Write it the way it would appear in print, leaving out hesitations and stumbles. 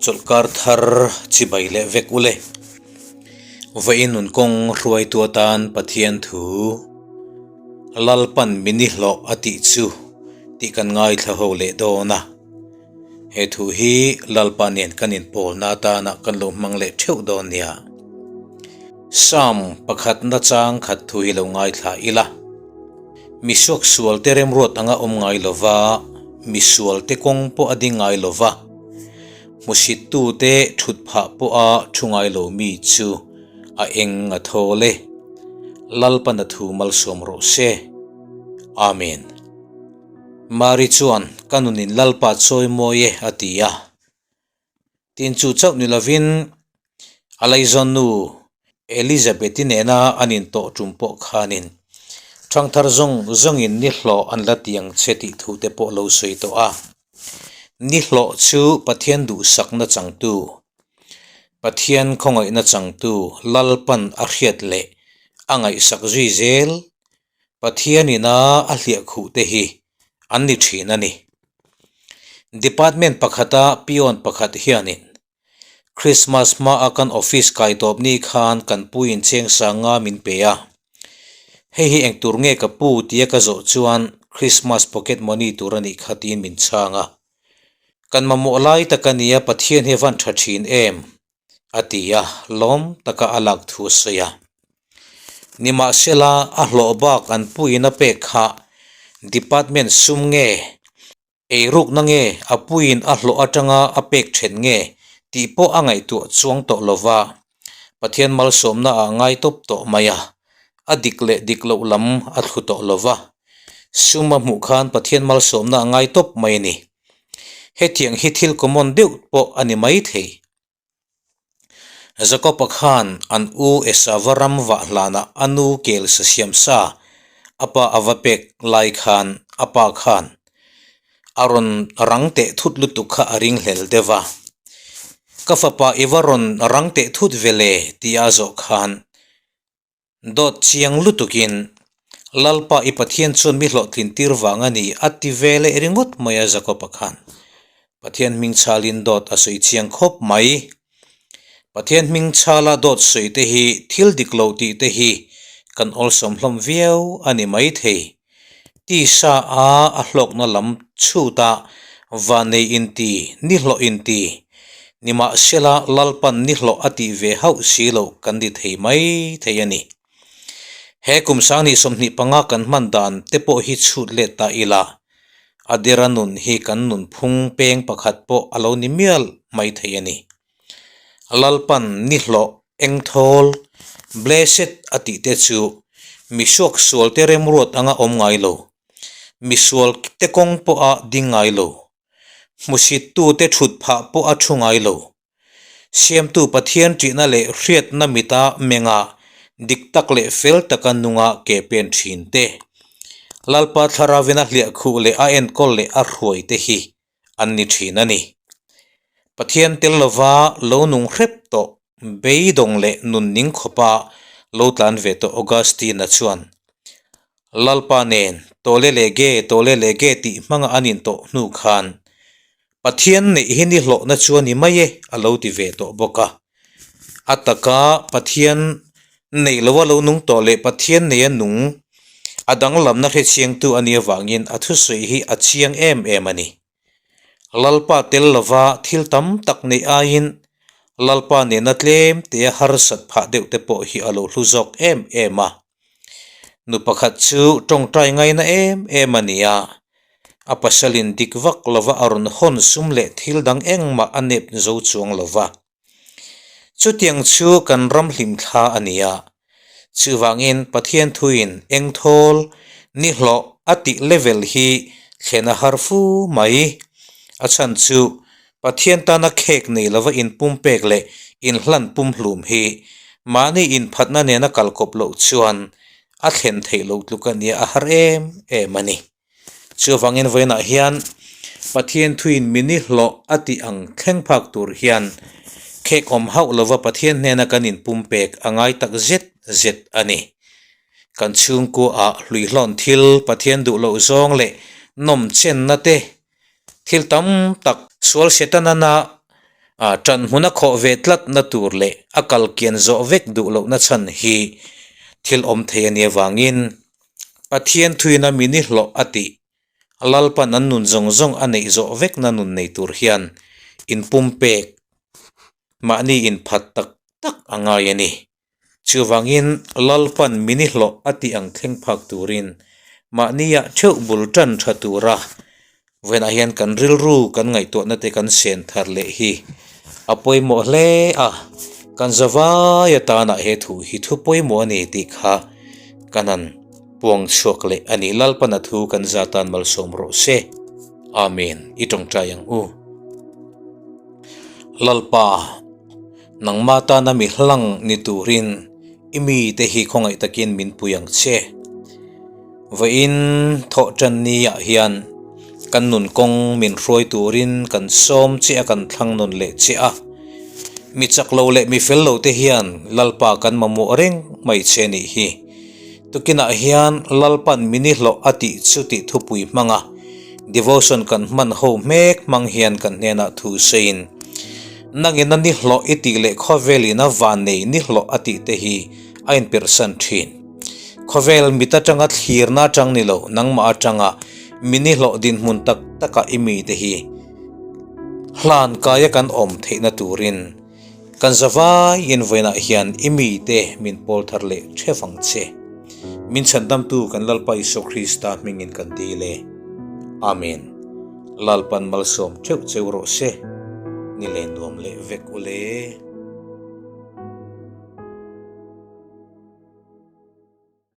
Chawlhkar thar chibai leh vek ule. Vawiin nun kawng hruaitu atan Pathian thu Lalpan min i hlawh a tih chu tih kan ngaithla ho leh dawn a. He thu hi Lalpa nen kan inpawlna atana kan lo hmang leh theuh dawn nia. Psalm pakhatna chang khat thu hi lo ngaithla ila. Misuak sualte remruat anga awm ngai lova, misualte kawng pawh a ding ngai lova, hmusittute thut phah pawha thu ngai lo mi chu a eng a thawl e. Lalpan a thu malsawm rawh se. Amen. Mari chuan, Ka nunin Lalpa chawi mawi e, a ti a. Tin chu chauh ni lovin a laizawn nu Elizabeth-i nena an intawh tum pawh khanin thangthar zawng zawngin ni hlawh an la ti ang che tih thu te pawh lo sawi tawh a. Ni hlawh chu Pathian duhsakna changtu, Pathian khawngaihna changtu Lalpan a hriat leh a ngaihsak zui zel Pathianina a hliah khuh te hi an ni thin a ni. Department pakhata peon pakhat hianin Christmas hmaa kan office kai tawp ni khan kan puiin cheng sanga min pe a. Hei hi eng tur nge ka pu tia ka zawh chuan Christmas pocket money tur a nih kha tiin min chhang a. Kan mamawh lai tak a nia Pathian hi a van tha thin em? a ti a, lawm taka a lak thu a sawi a. Nimahsela, a hlawh bak an puiin a pek kha department sum nge, eirukna nge, a puiin a hlawh atanga a pek then nge tih pawh a ngaihtuah chuang tawh lo va, Pathian malsawmna ah ngai tawp tawh mai a, a dik leh dik loh lam a thlu tawh lo va, sum a hmuh khan Pathian malsawmna a ngai tawp mai a ni. Hetiang hi thil common deuh pawh a ni mai thei. Jakob-a khan an u Esava ram vah hlanah a nu kel sa siam sa a pa a va pek lai khan a pa khan a rawn rang teh thut lutuk kha a ring hlel deuh va. Ka fapa i va rawn rang teh thut ve le tia a zawh khan Dawt chiang lutukin, Lalpa i Pathian chuan mi hlawhtlin tir vang a ni, a ti ve leh ringawt mai a Jakob-a khan. Pathian hming chhalin dawt a sawi chiang khawp mai. Pathian hming chhala dawt sawi te hi thil dik lo tih te hi kan awlsawm hlawm viau a ni maithei. Tisa a a hlawkna lam chhuta vanei inti, nihlawh inti, nimahsela Lalpan nihlawh a tih ve hauh si loh kan ti thei mai thei a ni. He kum sanghnih 25 kan hman dan te pawh hi chhut let ta ila, a dera nun hi kan nunphung peng pakhat pawh a lo ni mial mai thei a ni. Lalpan nihlawh engthawl, blessed, a tih te chu misuak sual te remruat anga awm ngai lo, misual te kawng pawha ding ngai lo, hmusit tu te thut phah pawh a thu ngai lo. Siamtu Pathian ṭihna leh hriatna mita menga dik tak leh fel taka nunga ke pen ṭhin te, Lalpa Thlaravina hliahkhuh leh a enkawl leh a hruai te hi an ni thin a ni. Pathian tel lova lo nung hrep tawh beidawng leh nun ning khawpa lo tlan ve tawh Augustine-a chuan, Lalpa nen tawle leh ge, tawle leh ge tih hmanga an intawh hnu khan Pathian neih hi ni hlawhna chu a ni mai e a lo ti ve tawh bawk a. A taka Pathian neih loa lo nung tawh leh Pathian neia nung a danglamna hrechiangtu a nih avangin a thusawi hi a chiang em em a ni. Lalpa tel lova thil tam tak neih aiin Lalpa nena tlem tea harsat phah deuh te pawh hi a lo hlu zawk em em a. Nu pakhat chu tawngtai ngaina em em a ni a, a pasalin dik vak lova a rawn hawn sum leh thil dang engmah a nep zo chuang lova. Chutiang chu kan ram hlimthla a ni a, chuvangin Pathian thuin engthawl, nihlawh a tih level hi thlen a har fu mai. A chhan chu Pathian tana khek nei lova inpumpek leh inhlan pumhlum hi mahni inphatna nena kalkawp loh chuan a thlen theih loh tluk a nia a har em em a ni. Chuvangin vawiinah hian Pathian thuin mini hlawh a tih ang thleng phak tur hian khek awm hauh lova Pathian hnena kan inpumpek a ngai tak zet zet a ni. Kan chhungkuaah hluihlawn thil Pathian duh loh zawng leh nawm chenna te, thil tam tak sual Setanana A ṭan hmun a khawh ve tlatna tur leh a kal kian zawh vek duh lohna chhan hi thil awm thei a nih avangin Pathian thuina mi ni hlawh a tih Lalpan an nun zawng zawng a neih zawh vekna nun nei tur hian inpumpek mahni inphat tak tak a ngai a ni. Chuvangin Lalpan mi ni hlawh a tih ang thleng phak turin mahnia theuh bul tan tha tura vawiinah hian kan rilru kan ngaihtuahna te kan sen thar leh hi a pawimawh hle a, kan zavai atana he thu hi thu pawimawh a ni tih kha kan han puang chhuak leh a ni. Lalpan a thu kan za tan malsawm rawh se. Amen. I tawngtai ang u. Lalpa. Nangmah tana mi hlang ni turin i mite hi khawngaih takin min pui ang che. Vawiin thawh tan niah hian kan nun kawng min hruai turin kan sawm che a, kan thlang nawn leh che a. Mi chak lo leh mi fel lo te hian Lalpa kan mamawh reng mai che nih hi. Tukinah hian Lalpan mi ni hlawh a tih chu tih thupui hmanga devotion kan hman ho hmek hmang hian kan hnenah thu sawiin, Nangin a ni hlawh i tih leh khawvelin a vannei ni hlawh a tih te hi a inperhsan thin. Khawvel mit atanga thlirna atang ni lo, nangmah atanga mi ni hlawh dinhmun tak taka i mite hi hlan kaia kan awm theihna turin kan zavaiin vawiinah hian i mite min pawl thar leh theuh ang che. Min chhandamtu kan Lalpa Isua Krista hmingin kan dil e. Amen. Lalpan malsawm theuh cheu rawh se, ni leh nuam leh vek u le.